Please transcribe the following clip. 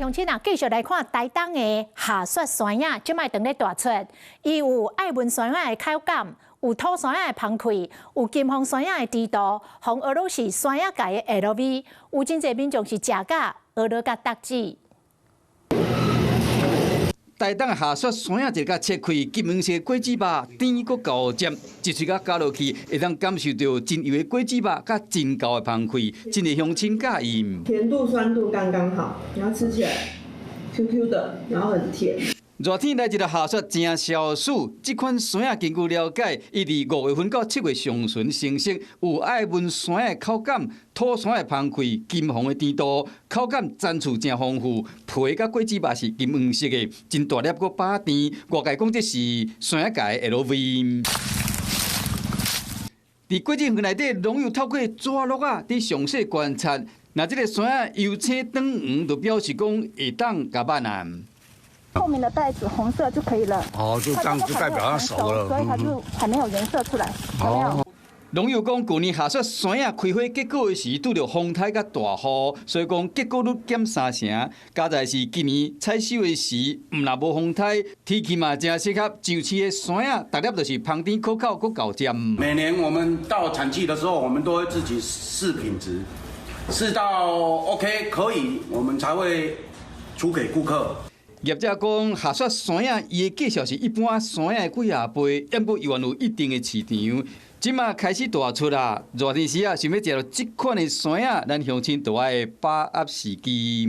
鄉親啊，繼續來看台東的夏雪山仔，這擺當咧大出，伊有愛文山仔的口感，有土山仔的芳氣，有金鳳山仔的甜度，予人學攏是山仔界的 LV，有真濟民眾是食甲學落甲得志。台東夏雪山仔一共切開，金黃色果子肉，甜閣厚汁，一喙仔咬落去，會當感受著真油的果子肉，佮真厚的芳氣，真濟鄉親佮意。甜度酸度剛剛好，然後吃起來 Q Q 的，然後很甜。熱天來一个夏雪誠消暑，這款山仔根據了解，伊佇5月份到7月上旬成熟，有愛文山仔的口感，土山仔的芳氣，金黃的甜度，口感層次誠豐富，皮佮果子肉是金黃色的，真大粒閣飽甜。外界講這是山仔界的 LV。佇果子園內底，攏有透過紙箩仔佇詳細觀察，若這个山仔由青轉黃，就表示講會當共挽啊。透明的袋子，紅色就可以了。哦，就這樣就代表它熟了，所以它就還沒有顏色出來。哦。農友講，舊年夏雪山仔開花結果的時，拄著風颱佮大雨，所以講結果率減三成。佳哉是今年採收的時，毋但無風颱，天氣嘛誠適合上市的山仔，逐粒都是芳甜可口閣厚汁。每年我們到產季的時候，我們都會自己試品質，試到 OK 可以，我們才會出給顧客。業者講，夏雪山仔伊的價數是一般山仔的幾仔倍，毋過猶原有一定的市場。這馬開始大出啦，熱天時啊，想欲食著這款的山仔，咱鄉親就愛把握時機。